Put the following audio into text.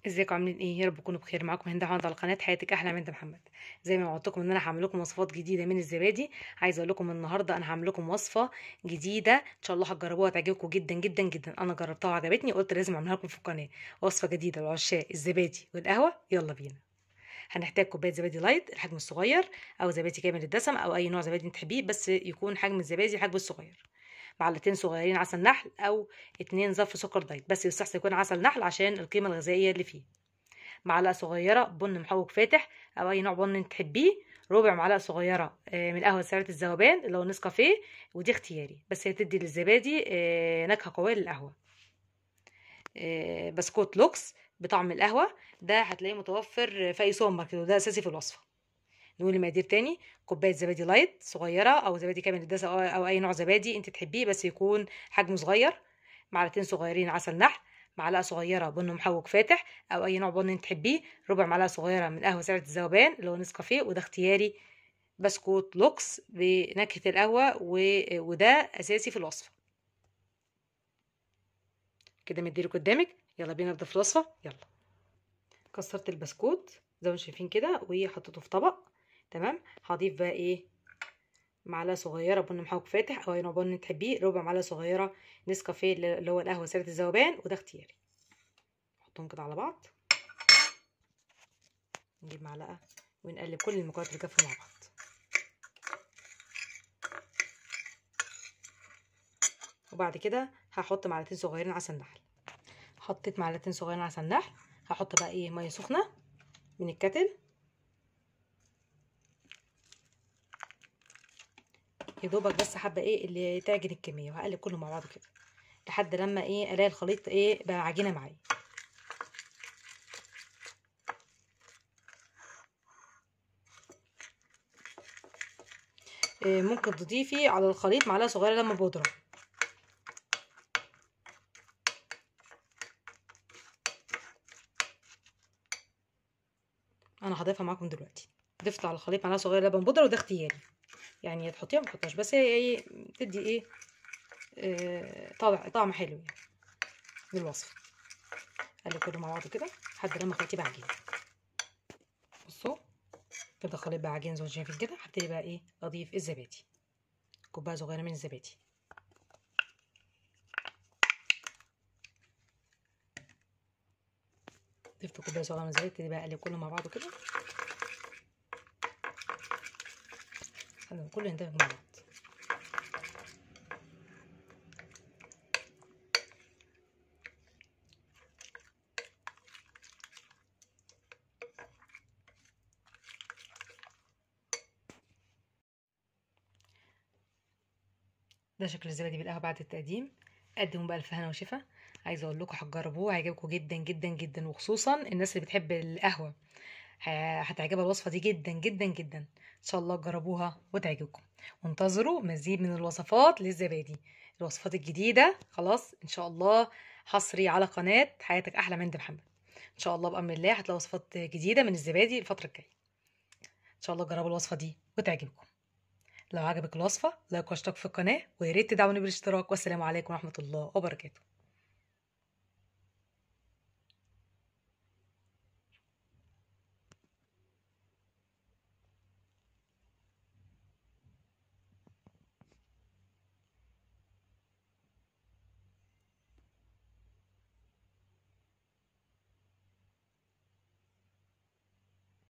ازيكم عاملين ايه؟ يا رب تكونوا بخير. معاكم هند محمد على قناة حياتك احلى من محمد. زي ما وعدتكم ان انا هعمل لكم وصفات جديدة من الزبادي، عايزه اقول لكم النهارده انا هعمل لكم وصفه جديدة ان شاء الله هتجربوها تعجبكم جدا جدا جدا. انا جربتها وعجبتني، قلت لازم اعملها لكم في القناة. وصفه جديدة لعشاق الزبادي والقهوة. يلا بينا. هنحتاج كوباية زبادي light الحجم الصغير، او زبادي كامل الدسم، او اي نوع زبادي انت تحبيه، بس يكون حجم الزبادي الحجم الصغير. معلقتين صغيرين عسل نحل او 2 ظرف سكر diet، بس يستحسن يكون عسل نحل عشان القيمة الغذائية اللي فيه. معلقه صغيرة بن محوج فاتح او اي نوع بن تحبيه. ربع معلقه صغيرة من قهوة سريعة الذوبان اللي هو نسكافيه، ودي اختياري بس هي تدي للزبادي نكهة قوية للقهوة. بسكوت لوكس بطعم القهوة، ده هتلاقيه متوفر في اي سوبر ماركت وده اساسي في الوصفة. نقول المقادير تاني: كوباية زبادي light صغيرة او زبادي كامل الدسم او اي نوع زبادي انت تحبيه بس يكون حجمه صغير. معلقتين صغيرين عسل نحل، معلقه صغيرة بن محوج فاتح او اي نوع بن انت تحبيه، ربع معلقه صغيرة من قهوة سريعة الذوبان اللي هو نسكافيه وده اختياري. بسكوت لوكس بنكهه القهوة وده اساسي في الوصفة. كده مديلك قدامك. يلا بينا نبدا في الوصفة. يلا. كسرت البسكوت زي ما شايفين كده وحطيته في طبق. تمام. هضيف بقى ايه؟ معلقه صغيرة بن محوج فاتح او اي نوع بن تحبيه، ربع معلقه صغيرة نسكافيه اللي هو القهوة سريعة الذوبان وده اختياري. نحطهم كده على بعض، نجيب معلقه ونقلب كل المكونات اللي كافيه مع بعض. وبعد كده هحط معلقتين صغيرين عسل نحل. حطيت معلقتين صغيرين عسل نحل. هحط بقى ايه؟ مية سخنة من الكتل، يا دوبك بس حبه ايه اللي تعجن الكمية، وهقلب كله مع بعضه كده لحد لما ايه الاقي الخليط ايه بقى عجينه معايا. إيه ممكن تضيفي على الخليط معلقه صغيرة لما بودره. انا هضيفها معاكم دلوقتي. ضفت على الخليط معلقه صغيرة لبن بودره وده اختياري، يعني تحطيها ما تحطهاش، بس هي ايه بتدي ايه طعم حلو يعني للوصفه. قلب كله مع بعض كده لحد لما خلطيه بقى عجينه. بصوا كده الخليط بقى عجين زي ما شايفين كده. هبتدي بقى ايه؟ اضيف الزبادي، كوباية صغيرة من الزبادي. ضفت كوباية صغيرة من الزبادي. ابتدي بقى اقلب كله مع بعضه كده لحد كله يندمج مع بعض. ده شكل الزبادي بالقهوة بعد التقديم. قدموا بقى الف هنا وشفا. عايزه اقول لكم هتجربوه هيعجبكم جدا جدا جدا، وخصوصا الناس اللي بتحب القهوة هتعجبها الوصفة دي جدا جدا جدا. ان شاء الله تجربوها وتعجبكم. وانتظروا مزيد من الوصفات للزبادي، الوصفات الجديدة خلاص ان شاء الله حصري على قناة حياتك احلى من محمد. ان شاء الله بامر الله هتلاقوا وصفات جديدة من الزبادي الفترة الجاية. ان شاء الله جربوا الوصفة دي وتعجبكم. لو عجبك الوصفة like واشترك في القناة، ويا ريت تدعموني بالاشتراك. والسلام عليكم ورحمة الله وبركاته.